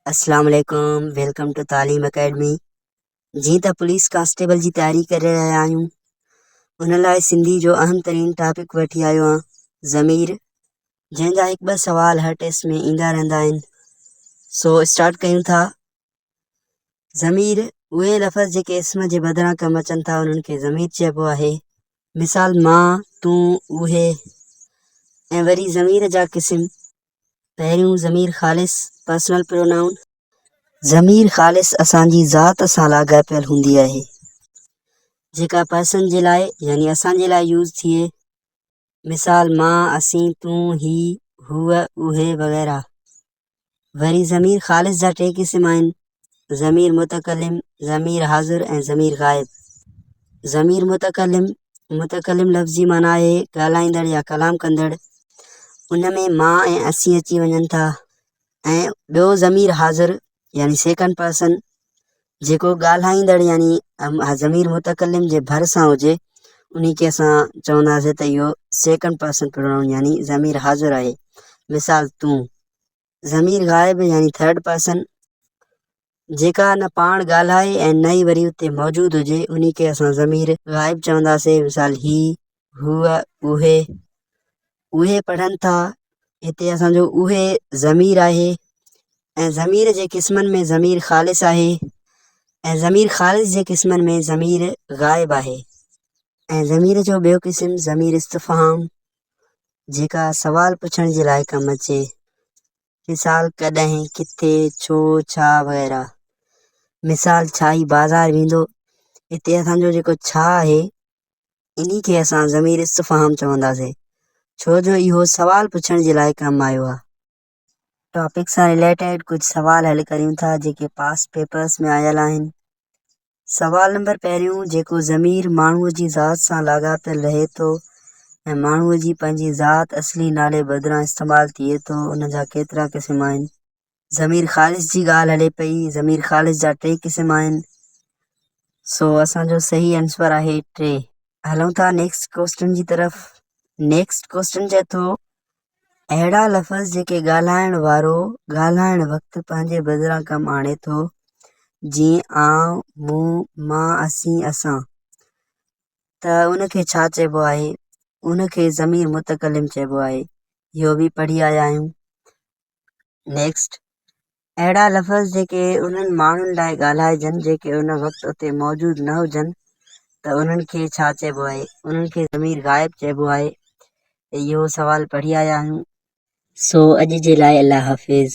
اسلام عليڪم welcome two تعليم اڪيڊمي جيئن ته پوليس ڪانسٽيبل جي تياري ڪري رهيا آهيون ان لاء سنڌي جو اهم ترين ٽاپڪ وٺي آيو آهيان ضمير جنهن جا هڪ ٻه سوال هر ٽيسٽ ۾ ايندا رهندا آهن سو اسٽارٽ ڪيون ٿا ضمير اهي لفظ جيڪي اسم جي بدران ڪم اچن ٿا انهن کي ضمير چئبو آهي مثال مان تون اهي ۽ وري ضمير جا قسم پهريون ضمير خالص، Personal Pronoun، ضمير خالص اسان جي ذات سان لاڳاپيل هوندي آهي، جيڪا پرسن جي لاء يعني اسان جي لاء يوز ٿئي، مثال مان، اسين، تون، هي، هوء، اهي وغيره. وري ضمير خالص جا ٽي قسم آهن، ضمير متڪلم، ضمير حاضر ۽ ضمير غائب. ضمير متڪلم، متڪلم لفظ جي معنيٰ آهي ڳالهائيندڙ يا ڪلام ڪندڙ. ان ۾ مان ۽ اسين اچي وڃن ٿا ۽ ٻيو ضمير حاضر يعني سيڪنڊ پرسن جيڪو ڳالهائيندڙ يعني ضمير متڪلم جي ڀر سان هجي انهي کي اسان چونداسين ته اهو سيڪنڊ پرسن پرونائون يعني ضمير حاضر آهي. مثال تون. ضمير غائب يعني ٿرڊ پرسن جيڪا نه پاڻ ڳالهائي ۽ نه ئي وري اتي موجود هجي انهي کي اسان ضمير غائب چونداسين مثال هي، هوء، اهي، اهي پڙهن ٿا هتي اسان جو اهي ضمير آهي ۽ ضمير جي قسمن ۾ ضمير خالص آهي ۽ ضمير خالص جي قسمن ۾ ضمير غائب آهي ۽ ضمير جو ٻيو قسم ضمير استفهام جيڪا سوال پڇڻ جي لاء ڪم اچي. مثال، ڪڏهن، ڪٿي، ڇو، ڇا وغيره. مثال، ڇا هي بازار ويندو؟ هتي اسان جو جيڪو ڇا آهي، انهي کي اسان ضمير استفهام چونداسين، ڇو جو اهو سوال پڇڻ جي لاء ڪم آيو آهي. ٽاپڪ سان رليٽيڊ ڪجهه سوال حل ڪريون ٿا جيڪي پاسٽ پيپرس ۾ آيل آهن. سوال نمبر پهريون جيڪو ضمير ماڻهوء جي ذات سان لاڳاپيل رهي ٿو ۽ ماڻهوء جي پنهنجي ذات اصلي نالي بدران استعمال ٿئي ٿو ان جا ڪيترا قسم آهن؟ ضمير خالص جي ڳالهه هلي پئي ضمير خالص جا ٽي قسم آهن سو اسان جو صحيح آنسر آهي ٽي. هلون ٿا نيڪسٽ ڪوسٽن جي طرف نيڪسٽ ڪوسٽن چئي ٿو اهڙا لفظ جيڪي ڳالهائڻ وارو ڳالهائڻ وقت پنهنجي بدران ڪم آڻي ٿو، جيئن آئون، مون، مان، اسين، اسان، ته ان کي ڇا چئبو آهي؟ ان کي ضمير متڪلم چئبو آهي. اهو به پڙهي آيا آهيون. Next. اهڙا لفظ جيڪي انهن ماڻهن لاء ڳالهائجن جيڪي ان وقت اتي موجود نه هجن ته انهن کي ڇا چئبو آهي؟ انهن کي ضمير غائب چئبو آهي. اهو سوال پڙهي آيا آهيون. سو اڄ جي لاء الله حافظ.